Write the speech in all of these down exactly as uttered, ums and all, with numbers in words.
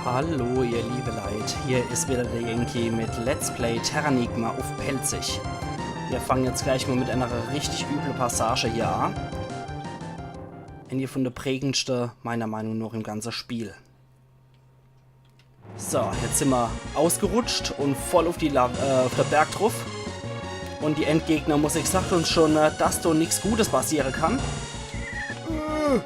Hallo, ihr liebe Leit, hier is wieder der Yankee mit Let's Play Terranigma uff Pälzisch. Wir fangen jetzt gleich mal mit einer richtig üble Passage hier an. Eine von der prägendsten, meiner Meinung nach, im ganzen Spiel. So, jetzt sind wir ausgerutscht und voll auf, die La äh, auf der Berg drauf. Und die Endgegnermusik sagt uns schon, äh, dass da nichts Gutes passieren kann. Äh.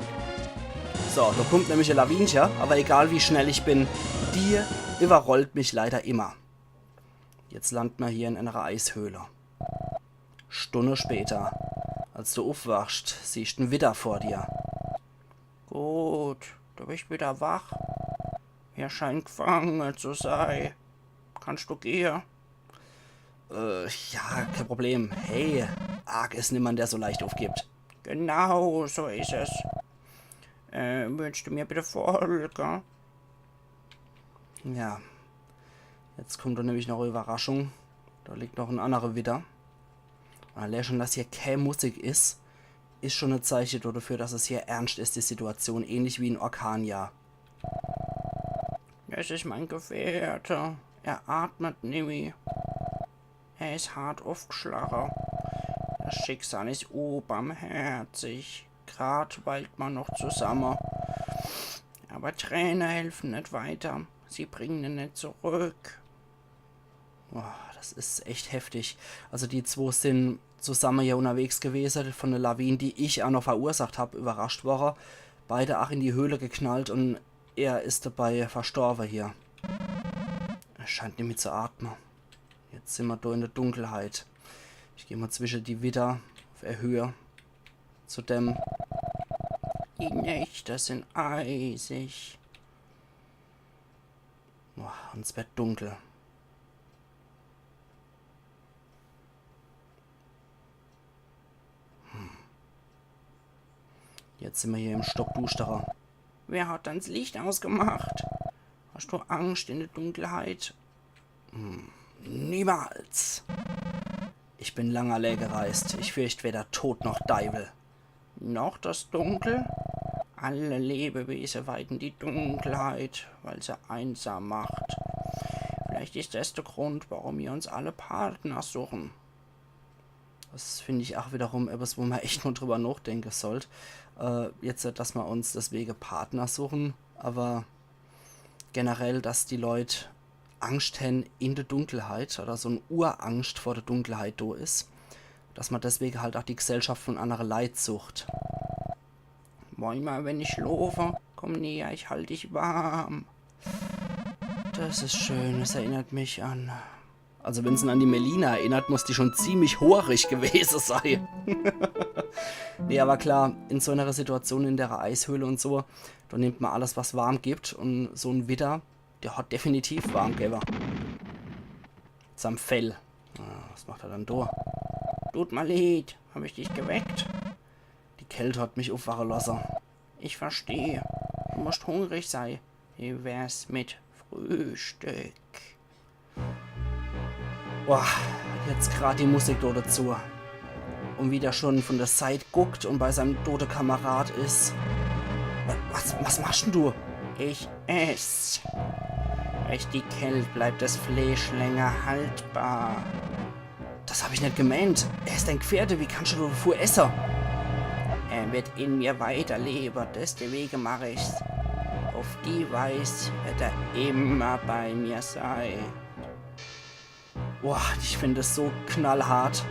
So, da kommt nämlich ein Lawinchen, aber egal wie schnell ich bin, die überrollt mich leider immer. Jetzt landen wir hier in einer Eishöhle. Stunde später. Als du aufwachst, siehst du ihn wieder vor dir. Gut, du bist wieder wach. Er scheint gefangen zu sein. Kannst du gehen? Äh, ja, kein Problem. Hey, arg is niemand, der so leicht aufgibt. Genau, so is es. Äh, würdest du mir bitte folgen? Ja. Jetzt kommt da nämlich noch eine Überraschung. Da liegt noch ein anderer wieder. Und allein schon, dass hier keine Musik is, is schon ein Zeichen dafür, dass es hier ernst is, die Situation. Ähnlich wie in Orcania. Das is mein Gefährte. Er atmet nimmi. Er is hart aufgeschlagen. Das Schicksal is unbarmherzig. Grad weilt man noch zusammen. Aber Tränen helfen nicht weiter. Sie bringen ihn nicht zurück. Boah, das is echt heftig. Also die zwei sind zusammen hier unterwegs gewesen, von der Lawine, die ich auch noch verursacht hab, überrascht worden. Beide auch in die Höhle geknallt und er is dabei verstorben hier. Er scheint nimmi zu atmen. Jetzt sind wir da in der Dunkelheit. Ich geh mal zwischen die Widder auf Erhöhe. Zu dem. Die Nächte sind eisig. Boah, und es wird dunkel. Hm. Jetzt sind wir hier im Stockdusterer. Wer hat dann das Licht ausgemacht? Hast du Angst in der Dunkelheit? Hm. Niemals. Ich bin lang allee gereist. Ich fürcht weder Tod noch Deiwel. Noch das Dunkel? Alle Lebewesen weiden die Dunkelheit, weil sie einsam macht. Vielleicht ist das der Grund, warum wir uns alle Partner suchen. Das find ich auch wiederum etwas, wo man echt mal drüber nachdenken sollt. Äh, jetzt, dass wir uns deswegen Partner suchen, aber generell, dass die Leute Angst haben in der Dunkelheit oder so eine Urangst vor der Dunkelheit da ist, dass man deswegen halt auch die Gesellschaft von anderen Leuten sucht. Manchmal, wenn ich schlafe, komm näher, ich halt dich warm. Das ist schön, es erinnert mich an. Also wenn es an die Melina erinnert, muss die schon ziemlich hoorig gewesen sein. Nee, aber klar, in so einer Situation, in der Eishöhle und so, da nimmt man alles, was warm gibt, und so ein Widder, der hat definitiv warm gegeben. Sam Fell. Ah, was macht er dann da? Tut mir leid, hab ich dich geweckt? Die Kälte hat mich aufwachen lassen. Ich verstehe. Du musst hungrig sein. Wie wär's mit Frühstück? Boah, jetzt grad die Musik do dazu. Und wie der schon von der Seit guckt und bei seinem tote Kamerad is. Wa-, was, was machst denn du? Ich ess. Durch die Kälte bleibt das Fleisch länger haltbar. Das hab ich net gemeint. Er is ein Gefährte, wie kannst du davon esse? Er wird in mir weiterleben, deswegen mach ich's. Auf die Weise wird er immer bei mir sein. Boah, ich find es so knallhart,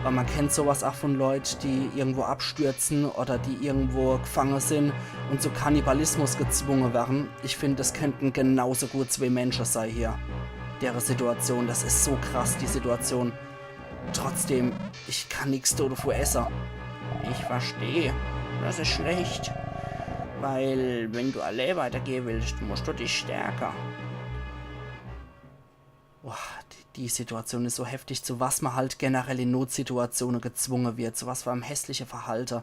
weil man kennt sowas auch von Leuten, die irgendwo abstürzen oder die irgendwo gefangen sind und zu Kannibalismus gezwungen werden. Ich find, es könnten genauso gut zwei Menschen sein hier. Dere Situation, das is so krass, die Situation. Trotzdem, ich kann nix davon esse. Ich verstehe. Das is schlecht. Weil, wenn du allee weitergehen willst, musst du dich stärken. Boah, die, die Situation is so heftig, zu was man halt generell in Notsituationen gezwungen wird, zu was für einem hässlichen Verhalten.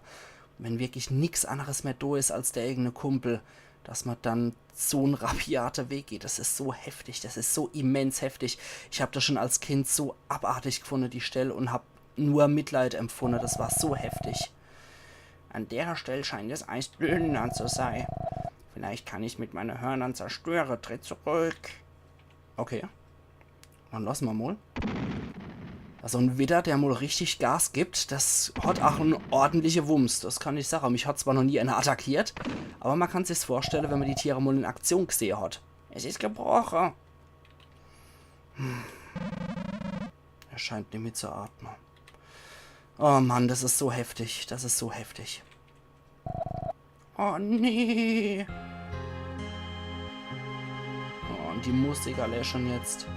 Wenn wirklich nix anderes mehr da is als der eigene Kumpel, dass man dann so einen rabiaten Weg geht, das is so heftig, das is so immens heftig. Ich hab das schon als Kind so abartig gefunden, die Stelle, und hab nur Mitleid empfunden, das war so heftig. An der Stelle scheint das Eis dünner zu sein. Vielleicht kann ich's mit meine Hörnern zerstöre. Tritt zurück. Okay. Dann lass ma mol. Also en Widder, der mol richtig Gas gibt, das hat ach en ordentliche Wumms, das kann ich sage. Mich hat zwar noch nie ener attackiert, aber ma kann sich's vorstelle, wenn ma die Tiere mol in Aktion gsehe hat. Es is gebroche. Hm. Er scheint nimmi zu atme. Oh Mann, das is so heftig. Das is so heftig. Oh nee. Oh, und die Musik alle schon jetzt.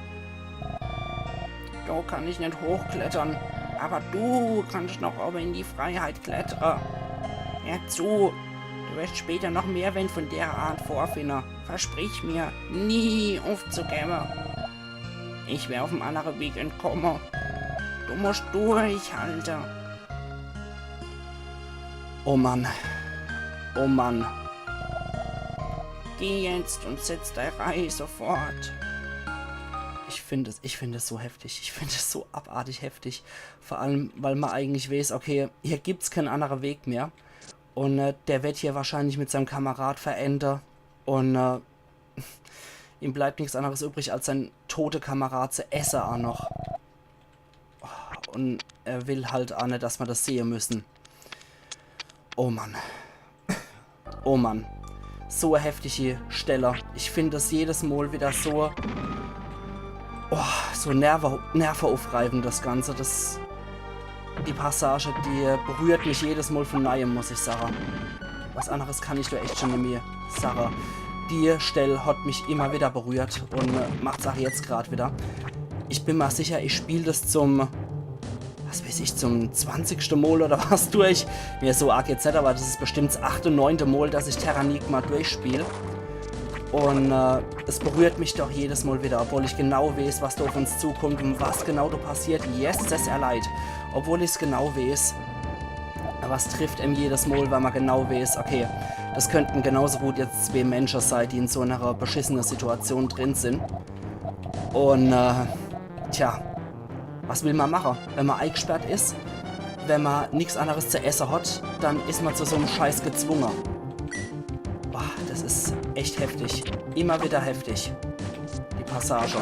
Do kann ich net hochklettere, aber du kannst noch obe in die Freiheit klettere. Hör zu, du wirst später noch mehr wenn von der Art vorfinde. Versprich mir, nie aufzugebe. Ich wer auf em annere Weg entkomme. Du musst durchhalte. Oh Mann. Oh Mann. Geh jetzt und setz dei Reih sofort. Ich find es, ich find es so heftig. Ich find es so abartig heftig. Vor allem, weil ma eigentlich weeß, okay, hier gibt's keen annere Weg mehr. Und äh, der wird hier wahrscheinlich mit seinem Kamerad verende. Und äh, ihm bleibt nix anneres übrig, als sein tote Kamerad zu esse ach noch. Und er will halt ach net, dass ma das sehe müssen. Oh Mann. Oh Mann. So e heftige Stelle. Ich find das jedes Mol wieder so, oh, so nerve, nerveaufreibend, das Ganze. Das, die Passage, die berührt mich jedes Mol von Neiem, muss ich sage. Was anneres kann ich do echt schon nimmi sage. Die Stell hat mich immer wieder berührt und äh, macht's ach jetzt grad wieder. Ich bin ma sicher, ich spiel das zum, was weeß ich, zum zwanzigschte Mol oder was durch. Nee, so arg jetzt net, aber das is bestimmt s achte, neunte Mol, dass ich Terranigma durchspiel. Und äh, es berührt mich doch jedes Mol wieder, obwohl ich genau weeß, was do auf uns zukommt und was genau do passiert. Yes, es is leid. Obwohl ich's genau weeß. Aber es trifft em jedes Mol, weil ma genau weeß, okay, das könnten genauso gut jetzt zwee Mensche sei, die in so ener beschissene Situation drin sin. Und, äh, tja, was will ma mache, wenn ma eigsperrt is? Wenn ma nix anneres zu esse hat, dann is ma zu so'm Scheiß gezwunge. Boah, das is echt heftig. Immer wieder heftig. Die Passage.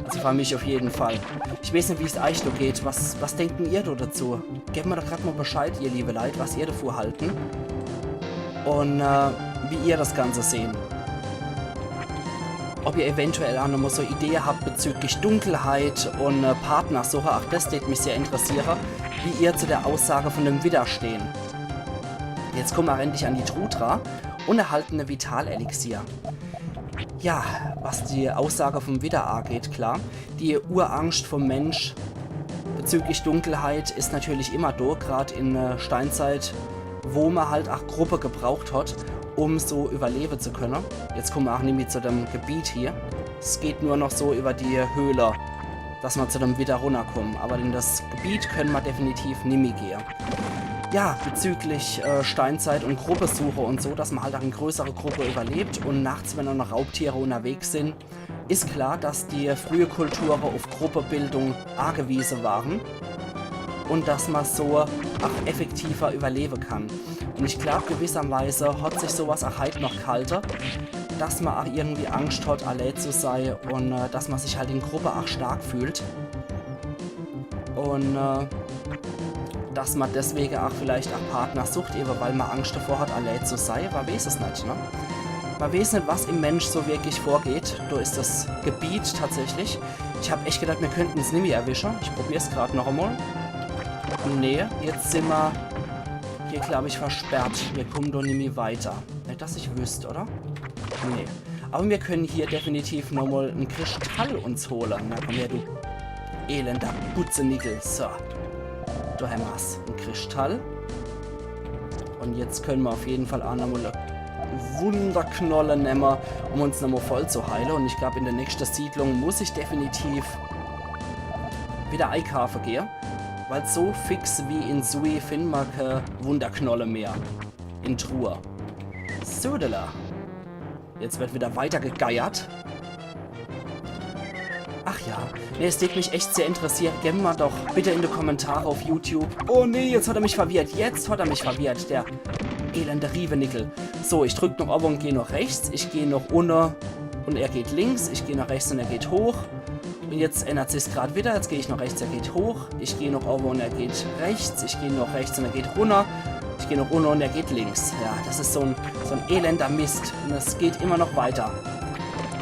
Also für mich auf jeden Fall. Ich weeß net, wie's eich do geht. Was, was denken ihr do dazu? Gebt ma doch grad mol Bescheid, ihr liebe Leit, was ihr davon halten. Und äh, wie ihr das Ganze sehen. Ob ihr eventuell ach nochmol so Idee habt bezüglich Dunkelheit und äh, Partnersuche. Ach, das tät mich sehr interessiere, wie ihr zu der Aussage von dem Widder stehen. Jetzt kommen ma endlich an die Truhe dra und erhalten e Vitalelixier. Ja, was die Aussage vom Widder ageht, klar. Die Urangscht vom Mensch bezüglich Dunkelheit is natürlich immer do, grad in äh, Steinzeit, wo ma halt ach Gruppe gebraucht hat, um so überlebe zu könne. Jetzt kommen ma ach nimmi zu dem Gebiet hier. Es geht nur noch so über die Höhle, dass ma zu dem Widder runnerkommen. Aber in das Gebiet können ma definitiv nimmi gehe. Ja, bezüglich äh, Steinzeit und Gruppesuche und so, dass ma halt ach in größere Gruppe überlebt und nachts, wenn ach noch Raubtiere unterwegs sin, is klar, dass die frühe Kulture auf Gruppebildung agewiese waren und dass ma so ach effektiver überlebe kann. Und ich glaub, gewisserweise hat sich sowas ach heit noch gehalte, dass ma ach irgendwie Angscht hat, allää zu sei und äh, dass ma sich halt in Gruppe ach stark fühlt. Und äh, dass ma deswege ach vielleicht ach Partner sucht, ewe weil ma Angscht davor hat, allää zu sei, ma weeß es net, ne? Ma weeß net, was im Mensch so wirklich vorgeht. Do is das Gebiet tatsächlich. Ich hab echt gedacht, mir könnten's nimmi erwische. Ich probier's grad noch emol. Nee, jetzt sin ma hier, glaub ich, versperrt. Mir kommen do nimmi weiter. Net, dass ich wüsst, oder? Nee. Aber mir können hier definitiv nochmol en Kristall uns hole. Na komm her, du elender Butzenickel. So. Do hämmer's. En Kristall. Und jetzt können ma auf jeden Fall ach nochmol e Wunderknolle nemme, um uns nochmol voll zu heile. Und ich glaub, in der nächste Siedlung muss ich definitiv wieder eikaafe gehe. Weil so fix wie in Sui find ma kä Wunderknolle mehr. In Truhe. Södele. Jetzt wird wieder weiter gegeiert. Ach ja. Nee, es tät mich echt sehr interessiere. Gebt ma doch bitte in die Kommentare auf YouTube. Oh nee, jetzt hat er mich verwirrt. Jetzt hat er mich verwirrt, der elende Riewenickel. So, ich drück noch owwe und geh noch rechts. Ich geh noch unne und er geht links. Ich geh noch rechts und er geht hoch. Und jetzt ändert sich's grad wieder. Jetzt geh ich noch rechts, er geht hoch. Ich geh noch owwe und er geht rechts. Ich geh noch rechts und er geht runner. Ich geh noch unne und er geht links. Ja, das is so ein, so ein elender Mist. Und es geht immer noch weiter.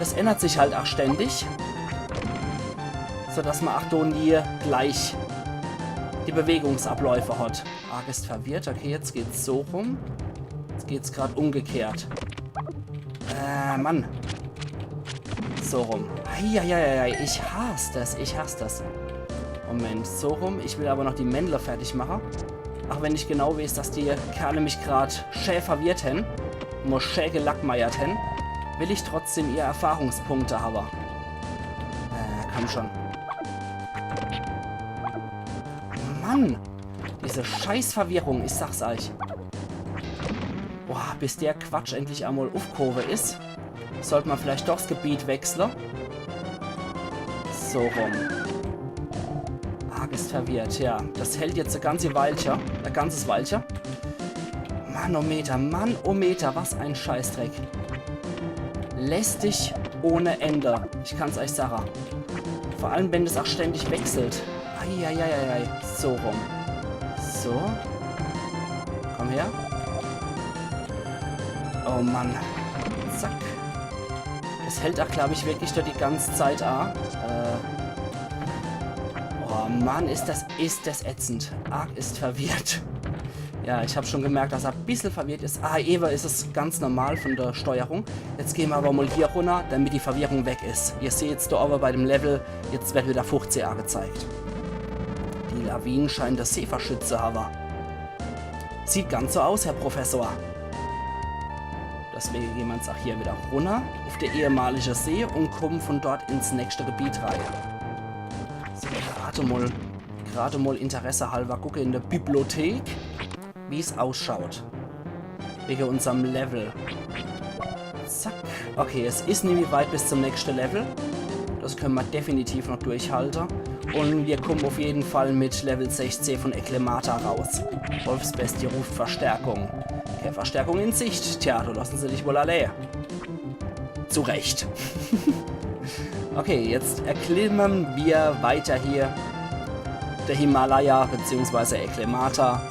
Das ändert sich halt auch ständig. Sodass man auch do nie gleich die Bewegungsabläufe hat. Ark ist verwirrt. Okay, jetzt geht's so rum. Jetzt geht's grad umgekehrt. Äh, Mann. So rum. Eieieiei, ich hasse das, ich hasse das. Moment, so rum. Ich will aber noch die Männle fertig machen. Auch wenn ich genau weiß, dass die Kerle mich grad schä verwirrt hän, nur schä gelackmeiert hän, will ich trotzdem ihr Erfahrungspunkte haben. Äh, komm schon. Mann, diese scheiß Verwirrung, ich sag's euch. Boah, bis der Quatsch endlich einmal ufgehowe is, sollt man vielleicht doch das Gebiet wechsle. So rum. Ark ist verwirrt, ja. Das hält jetzt e ganze Weilche, e ganzes Weilche. Manometer, Manometer, was ein Scheißdreck. Lästig ohne Ende, ich kann's euch sagen. Vor allem, wenn das auch ständig wechselt. Eieieiei, so rum. So. Komm her. Oh Mann. Zack. Das hält auch, glaub ich, wirklich dort die ganze Zeit a. Äh. Oh Mann, ist das, ist das ätzend. Ark ist verwirrt. Ja, ich hab schon gemerkt, dass er e bissel verwirrt is. Ah, ewe is es ganz normal von der Steuerung. Jetzt gehen wir aber mal hier runner, damit die Verwirrung weg is. Ihr seht's da aber bei dem Level, jetzt wird wieder fuchzeh angezeigt. Die Lawinen scheinen das See verschützt zu haben. Sieht ganz so aus, Herr Professor. Deswegen gehen wir jetzt auch hier wieder runner auf der ehemalige See und kommen von dort ins nächste Gebiet rein. So, gerade mal, gerade mal Interesse halber gucke in der Bibliothek, wie's ausschaut. Wegen unserem Level. Zack. Okay, es is nämlich weit bis zum nächsten Level. Das können wir definitiv noch durchhalten. Und wir kommen auf jeden Fall mit Level sechzeh von Eklemata raus. Wolfsbestie ruft Verstärkung. Keine Verstärkung in Sicht. Tja, da lassen sie dich wohl allein. Zu Recht. Okay, jetzt erklimmen wir weiter hier der Himalaya beziehungsweise Eklemata,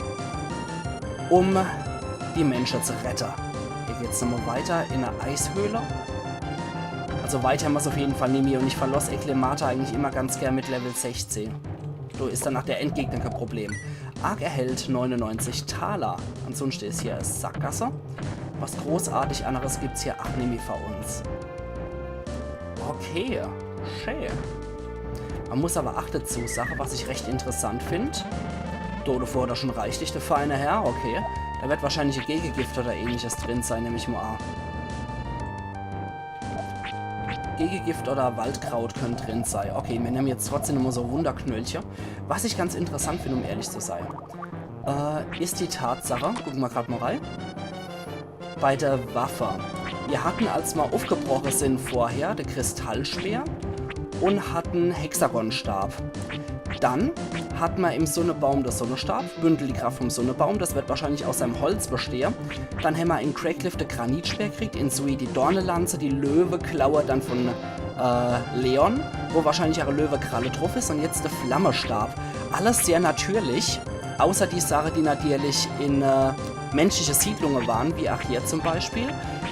um die Menschen zu retten. Hier geht's nochmal weiter in der Eishöhle. Also weiter haben wir's auf jeden Fall nimmi und ich verlass Eklemata eigentlich immer ganz gern mit Level sechzeh. So is dann nach der Endgegner kein Problem. Ark erhält neunundneunzig Taler. Ansonsten is hier Sackgasse. Was großartig anderes gibt's hier ach nimmi für uns. Okay, schön. Man muss aber ach dazu sagen, was ich recht interessant find. Dodefordder schon reichlich, der feine Herr, okay. Da wird wahrscheinlich e Gegegift oder ähnliches drin sein, nehm ich mal an. Gegegift oder Waldkraut könnt drin sein. Okay, wir nehmen jetzt trotzdem immer so Wunderknöllche. Was ich ganz interessant finde, um ehrlich zu sein, äh, is die Tatsache, gucken wir grad mal rein, bei der Waffe. Wir hatten, als wir aufgebrochen sind vorher, der Kristallspeer und hatten Hexagonstab. Dann hat man im Sonnebaum der Sonnestab, bündelt die Kraft vom Sonnebaum, das wird wahrscheinlich aus seinem Holz bestehen. Dann haben wir in Craigcliff den Granitspeer gekriegt, in Sui die Dornelanze, die Löweklaue dann von äh, Leon, wo wahrscheinlich auch e Löwekralle drauf is und jetzt der Flammestab. Alles sehr natürlich, außer die Sache, die natürlich in äh, menschliche Siedlungen waren, wie auch hier zum Beispiel.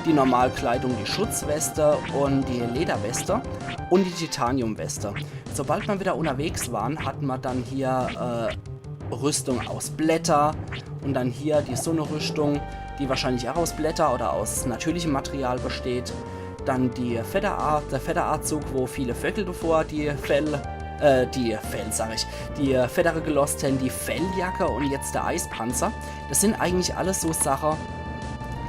Die Normalkleidung, die Schutzweste und die Lederweste und die Titaniumweste. Sobald man wieder unterwegs waren, hat man dann hier äh, Rüstung aus Blätter und dann hier die Sonnerüstung, die wahrscheinlich auch aus Blätter oder aus natürlichem Material besteht. Dann die Federa-, der Federanzug, wo viele Vögel davor die Fell, äh, die Fell, sag ich, die Federe gelost haben, die Felljacke und jetzt der Eispanzer. Das sind eigentlich alles so Sachen,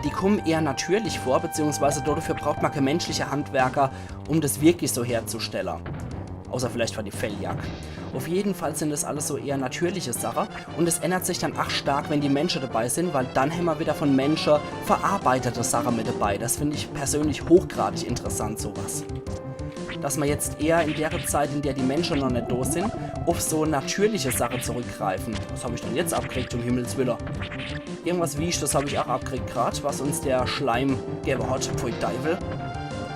die kommen eher natürlich vor, beziehungsweise dafür braucht man kein menschlicher Handwerker, um das wirklich so herzustellen. Außer vielleicht für die Felljacke. Auf jeden Fall sind das alles so eher natürliche Sachen und es ändert sich dann ach stark, wenn die Menschen dabei sind, weil dann haben wir wieder von Menschen verarbeitete Sachen mit dabei. Das finde ich persönlich hochgradig interessant, sowas. dass ma jetzt eher in dere Zeit, in der die Mensche noch net do sin, uff so natürliche Sache zurückgreifen. Was hab ich denn jetzt abkriegt, um Himmels Wille? Irgendwas Wichtiges hab ich auch abkriegt grad, was uns der Schleim gewwe hat. Pfui Deiwel.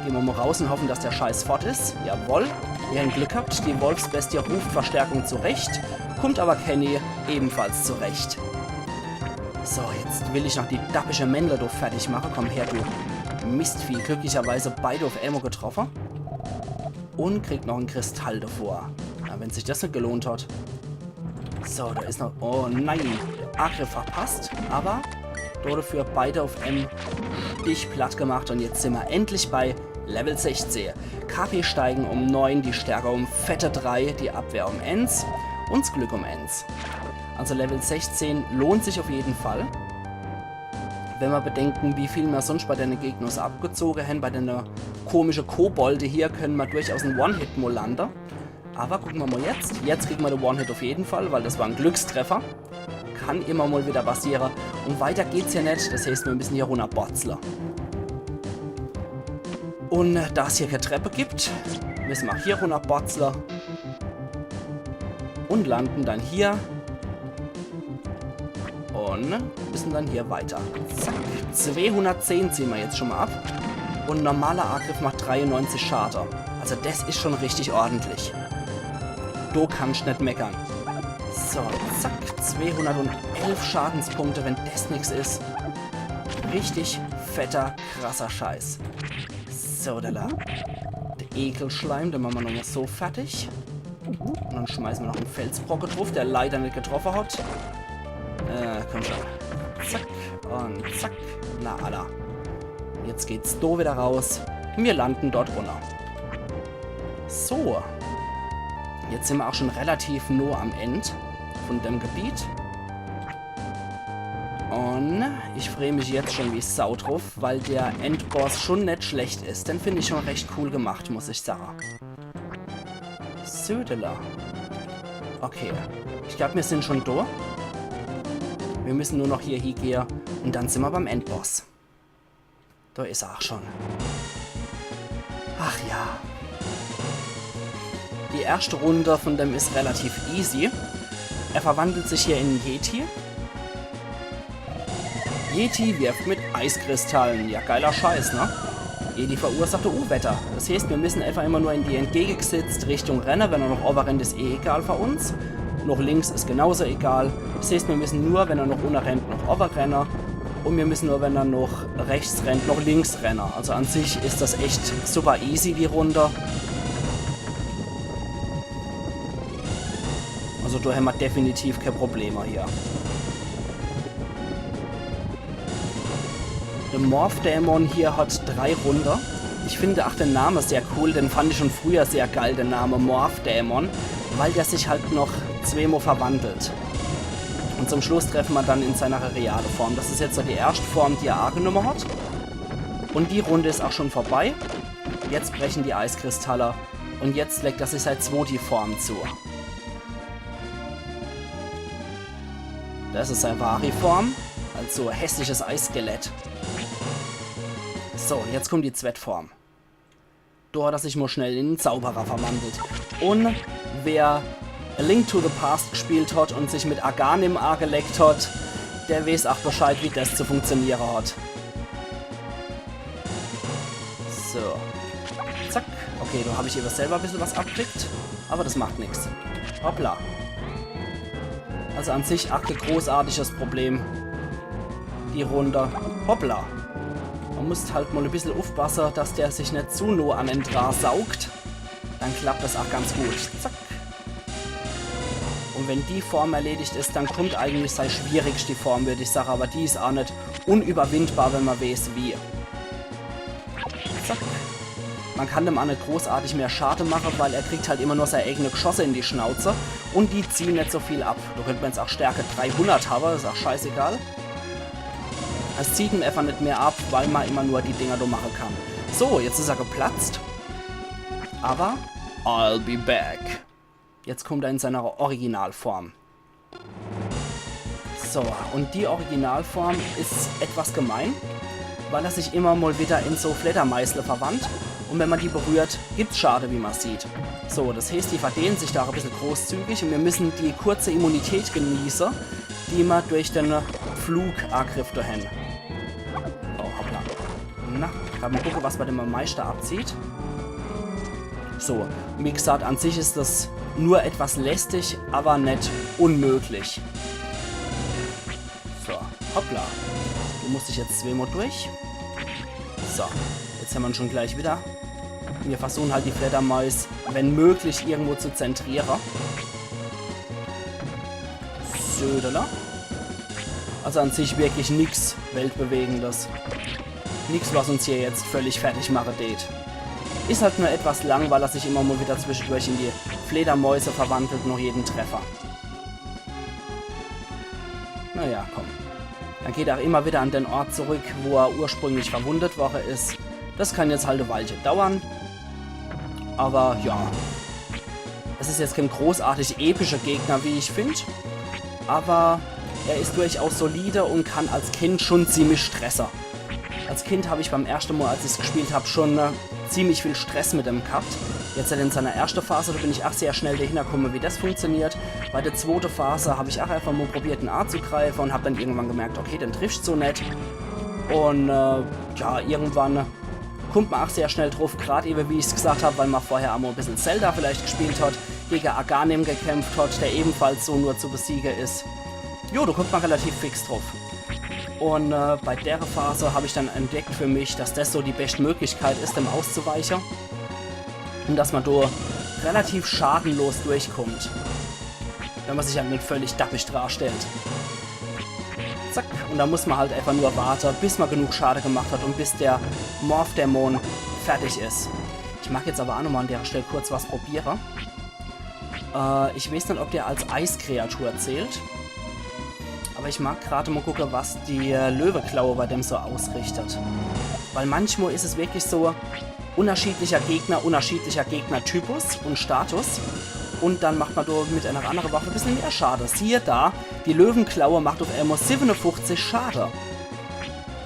Gehn ma mo raus und hoffen, dass der Scheiß fort is. Jawoll. Mir hän Glück gehabt, die Wolfsbestie ruft Verstärkung zurecht. Kummt aber Kenny ebenfalls zurecht. So, jetzt will ich noch die dappische Männle do fertig mache. Komm her, du Mistvieh. Glücklicherweise beide uff emol getroffe. Und kriegt noch en Kristall davor. Na, wenn sich das net gelohnt hat. So, da is noch... Oh nein, Angriff verpasst. Aber dodefür beide uff em Stich platt gemacht. Und jetzt sin ma endlich bei Level sechzeh. K P steigen um neun, die Stärke um fette drei, die Abwehr um eins und s Glück um eins. Also Level sechzehn lohnt sich uff jeden Fall. Wenn ma bedenken, wie viel ma sonst bei dene Gegner abgezoge hän, bei dene komische Kobolde hier, könne ma durchaus en One-Hit mol lande. Aber gucke ma mol jetzt. Jetzt kriege ma de One-Hit uff jeden Fall, weil das war en Glückstreffer. Kann immer mol wieder passiere. Und weiter geht's hier net. Das heißt, mir müssen hier runnerborzle. Und da es hier kee Treppe gibt, müssen ma hier runnerborzle. Und landen dann hier. Und müssen dann hier weiter. Zack. Zweehundertzehn ziehen ma jetzt schon mal ab. Und normaler Angriff macht dreiundneunzig Schade. Also das is schon richtig ordentlich. Do kannst net meckern. So, zack. Zweehundertelf Schadenspunkte, wenn das nix is. Richtig fetter, krasser Scheiß. So, da, da. Der Ekelschleim, den mache ma nochmal so fertig. Und dann schmeiße ma noch en Felsbrocke druff, der leider net getroffe hat. Äh, komm schon. Zack und zack. Na, alla. Jetzt geht's do wieder raus. Mir landen dort runner. So. Jetzt sin ma auch schon relativ noh am End von dem Gebiet. Und ich freu mich jetzt schon wie Sau druff, weil der Endboss schon net schlecht is. Den find ich schon recht cool gemacht, muss ich sage. Södele. Okay. Ich glaub, mir sin schon do. Mir müssen nur noch hier hiegehe und dann sin ma beim Endboss. Do is er auch schon. Ach ja. Die erschte Runde von dem is relativ easy. Er verwandelt sich hier in en Yeti. Yeti wirft mit Eiskristallen. Ja, geiler Scheiß, ne? Yeti verursacht Unwetter. Das heißt, mir müssen einfach immer nur in die entgegengesetzte Richtung renne. Wenn er noch owwe rennt, is eh egal für uns. Noch links is genauso egal. Das heißt, mir müssen nur, wenn er noch unne rennt, noch owwe renne. Und mir müssen nur, wenn er noch rechts rennt, noch links renne. Also an sich is das echt super easy, die Runde. Also do hämmer definitiv kee Probleme hier. Der Morph-Dämon hier hat drei Runde. Ich finde auch den Name sehr cool, den fand ich schon früher sehr geil, den Name Morph-Dämon, weil der sich halt noch zweemol verwandelt. Und zum Schluss treffe ma dann in seiner reale Form. Das is jetzt so die erschte Form, die er angenommen hat. Und die Runde is auch schon vorbei. Jetzt brechen die Eiskristalle. Und jetzt legt er sich sei zwoti Form zu. Das is sei wahri Form. Also hässliches Eisskelett. So, jetzt kommt die zwett Form. Do hat er sich mol schnell in en Zauberer verwandelt. Und wer A Link to the Past gespielt hat und sich mit Aghanim angelegt hat, der weiß auch Bescheid, wie das zu funktioniere hat. So. Zack. Okay, do hab ich ewe selber e bissel was abkriegt. Aber das macht nix. Hoppla. Also an sich ach kee großartiges Problem. Die Runde. Hoppla. Ma muss halt mol e bissel uffpasse, dass der sich net zu noh an en dra saugt. Dann klappt das ach ganz gut. Zack. Und wenn die Form erledigt is, dann kommt eigentlich sei schwierigste Form, würd ich sage. Aber die is ach net unüberwindbar, wenn ma weiß, wie. Zack. Ma kann dem ach net großartig mehr Schade mache, weil er kriegt halt immer nur sei eigene Geschosse in die Schnauze. Und die ziehen net so viel ab. Do könnt ma jetzt ach Stärke dreihundert habe, is ach scheißegal. Es zieht em einfach net mehr ab, weil ma immer nur die Dinger do mache kann. So, jetzt is er geplatzt. Aber I'll be back. Jetzt kommt er in seiner Originalform. So, und die Originalform is etwas gemein. weil er sich immer mal wieder in so Fledermeisle verwandelt. Und wenn man die berührt, gibt's Schade, wie man sieht. So, das heißt, die verdehnen sich da auch ein bisschen großzügig und wir müssen die kurze Immunität genießen, die wir durch den Flugangriff da haben. Oh, hoppla. Na, grad mal gucken, was bei dem Meister abzieht. So, wie gesagt, an sich ist das nur etwas lästig, aber nicht unmöglich. So, hoppla. Du musst dich jetzt zweimal durch. So, jetzt haben wir ihn schon gleich wieder. Wir versuchen halt die Fledermaus, wenn möglich, irgendwo zu zentrieren. Södele. Also an sich wirklich nix Weltbewegendes. Nix, was uns hier jetzt völlig fertig machen tät. Ist halt nur etwas lang, weil er sich immer mal wieder zwischendurch in die Fledermäuse verwandelt, noch jeden Treffer. Naja, komm. Dann geht er auch immer wieder an den Ort zurück, wo er ursprünglich verwundet worden ist. Das kann jetzt halt eine Weile dauern. Aber ja. Es ist jetzt kein großartig epischer Gegner, wie ich finde. Aber er ist durchaus solide und kann als Kind schon ziemlich stressen. Als Kind habe ich beim ersten Mal, als ich es gespielt habe, schon äh, ziemlich viel Stress mit dem gehabt. Jetzt halt in seiner ersten Phase, da bin ich auch sehr schnell dahinter gekommen, wie das funktioniert. Bei der zweiten Phase habe ich auch einfach mal probiert, ihn anzugreifen und habe dann irgendwann gemerkt, okay, den triffst du so nicht. Und äh, ja, irgendwann kommt man auch sehr schnell drauf, gerade eben, wie ich es gesagt habe, weil man vorher einmal ein bisschen Zelda vielleicht gespielt hat, gegen Aghanim gekämpft hat, der ebenfalls so nur zu besiegen ist. Jo, da kommt man relativ fix drauf. Und äh, bei der Phase habe ich dann entdeckt für mich, dass das so die beste Möglichkeit ist, dem auszuweichen. Und dass man da relativ schadenlos durchkommt. Wenn man sich halt nicht völlig dappisch darstellt. Zack. Und da muss man halt einfach nur warten, bis man genug Schade gemacht hat und bis der Morph-Dämon fertig ist. Ich mag jetzt aber auch nochmal an der Stelle kurz was probieren. Äh, ich weiß nicht, ob der als Eiskreatur zählt. Aber ich mag gerade mal gucken, was die äh, Löweklaue bei dem so ausrichtet. Weil manchmal ist es wirklich so, unterschiedlicher Gegner, unterschiedlicher Gegnertypus und Status. Und dann macht man da mit einer anderen Waffe ein bisschen mehr Schade. Siehe da, die Löwenklaue macht auf einmal siebenundfünfzig Schade.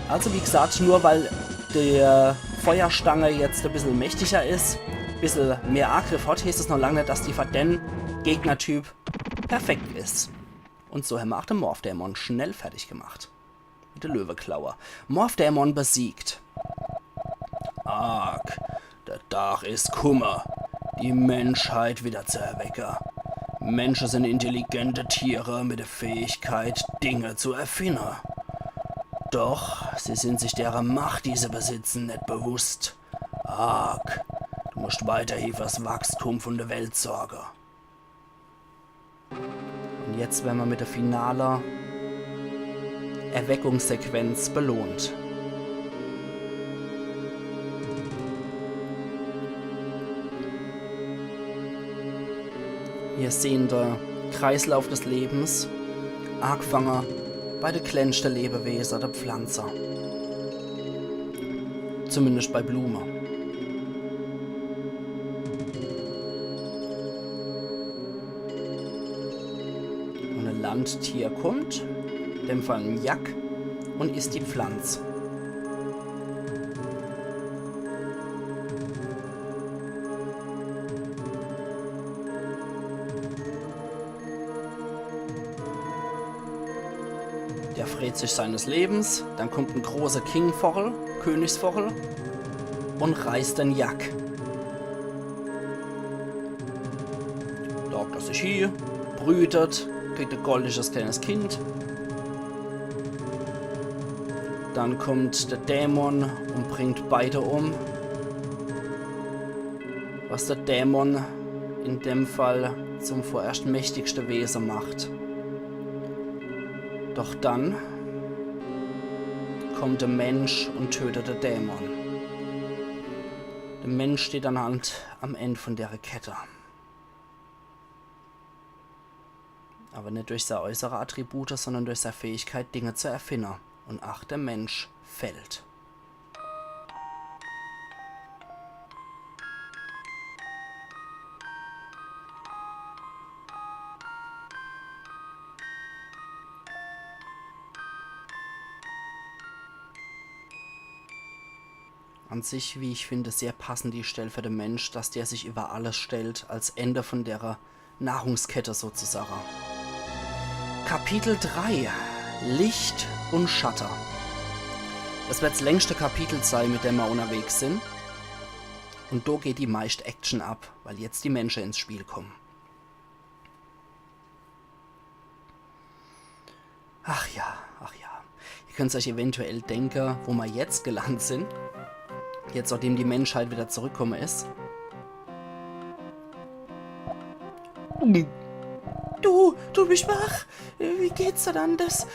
Also wie gesagt, nur weil die äh, Feuerstange jetzt ein bisschen mächtiger ist, ein bisschen mehr Angriff hat, heißt es noch lange nicht, dass die für den Gegnertyp perfekt ist. Und so haben wir auch den Morph-Dämon schnell fertig gemacht. Mit der Löweklaue. Morph-Dämon besiegt. Ark, der Tag is kumme, die Menschheit wieder zu erwecke. Menschen sind intelligente Tiere mit der Fähigkeit, Dinge zu erfinden. Doch sie sind sich deren Macht, die sie besitzen, nicht bewusst. Ark, du musst weiterhin fürs Wachstum von der Welt sorgen. Und jetzt werden wir mit der finale Erweckungssequenz belohnt. Wir sehen den Kreislauf des Lebens, angefangen bei der kleinste Lebewesen, der Pflanze. Zumindest bei Blume. Und ein Landtier kommt, in dem Fall ein Jack, und isst die Pflanze. Der freet sich seines Lebens, dann kommt ein großer Kingvogel, Königsvogel, und reißt den Jack. Lockt er sich hie, brütet, kriegt ein goldiges kleines Kind. Dann kommt der Dämon und bringt beide um. Was der Dämon in dem Fall zum vorerst mächtigsten Wesen macht. Doch dann kommt der Mensch und tötet den Dämon. Der Mensch steht dann halt am Ende von der Kette. Aber nicht durch seine äußeren Attribute, sondern durch seine Fähigkeit, Dinge zu erfinden. Und ach, der Mensch fällt. An sich, wie ich finde, sehr passend die Stell für de Mensch, dass der sich über alles stellt, als Ende von dere Nahrungskette sozusagen. Kapitel drei. Licht und Schatte. Das wird das längste Kapitel sein, mit dem wir unterwegs sind. Und do geht die meiste Action ab, weil jetzt die Menschen ins Spiel kommen. Ach ja, ach ja. Ihr könnt euch eventuell denken, wo wir jetzt gelandet sind. Jetzt, nachdem die Menschheit wieder zurückgekommen ist. Du, du bist wach. Wie geht's dir dann? Das,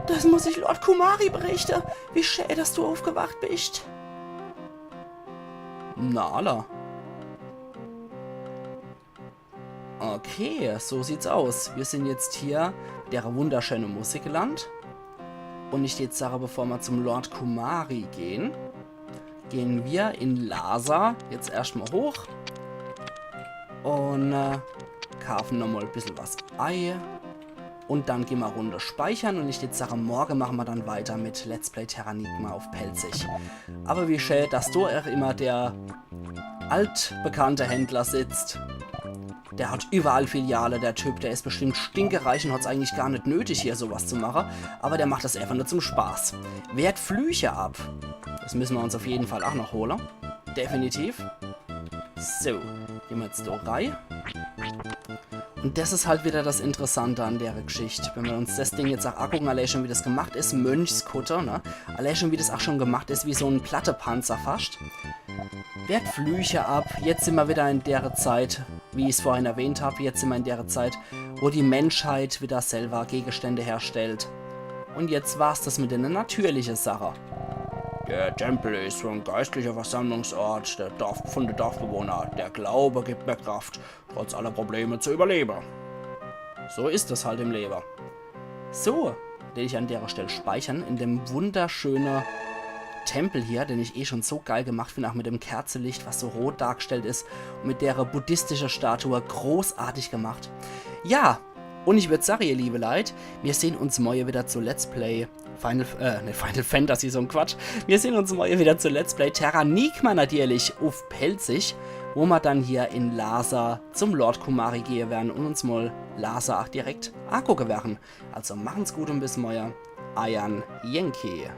das muss ich Lord Kumari berichten. Wie schön, dass du aufgewacht bist. Na, alla. Okay, so sieht's aus. Wir sind jetzt hier bei der wunderschönen Musik gelandet. Und ich jetzt sage, bevor wir zum Lord Kumari gehen, gehen wir in Lasa jetzt erstmal hoch und äh, kaufen nochmal ein bisschen was ei. Und dann gehen wir Runde speichern und ich jetzt sage, morgen machen wir dann weiter mit Let's Play Terranigma auf Pälzisch. Aber wie schön, dass do auch immer der altbekannte Händler sitzt. Der hat überall Filiale, der Typ, der ist bestimmt stinkereich und hat's eigentlich gar nicht nötig, hier sowas zu machen. Aber der macht das einfach nur zum Spaß. Wehrt Flüche ab. Das müssen wir uns auf jeden Fall auch noch holen. Definitiv. So, gehen wir jetzt da rein. Und das ist halt wieder das Interessante an der Geschichte. Wenn wir uns das Ding jetzt auch angucken, allein schon wie das gemacht ist, Mönchskutter, ne? Allein schon wie das auch schon gemacht ist, wie so ein Plattepanzer fast. Wehrt Flüche ab. Jetzt sind wir wieder in der Zeit, wie ich's vorhin erwähnt hab, jetzt sind wir in der Zeit, wo die Menschheit wieder selber Gegenstände herstellt. Und jetzt war's das mit den natürlichen Sachen. Der Tempel ist so ein geistlicher Versammlungsort der Dorf, von den Dorfbewohnern. Der Glaube gibt mir Kraft, trotz aller Probleme zu überleben. So ist es halt im Leben. So, den ich an der Stelle speichern, in dem wunderschönen Tempel hier, den ich eh schon so geil gemacht finde, auch mit dem Kerzelicht, was so rot dargestellt ist, und mit der buddhistischen Statue, großartig gemacht. Ja, und ich würd sagen, ihr liebe Leit, wir sehen uns morgen wieder zu Let's Play Final, äh, ne, Final Fantasy, so ein Quatsch. Wir sehen uns morgen wieder zu Let's Play Terranigma natürlich auf Pälzisch, wo wir dann hier in Lasa zum Lord Kumari gehen werden und uns mal Lasa auch direkt angucken werden. Also machen's gut und bis morgen. Eier Yankee.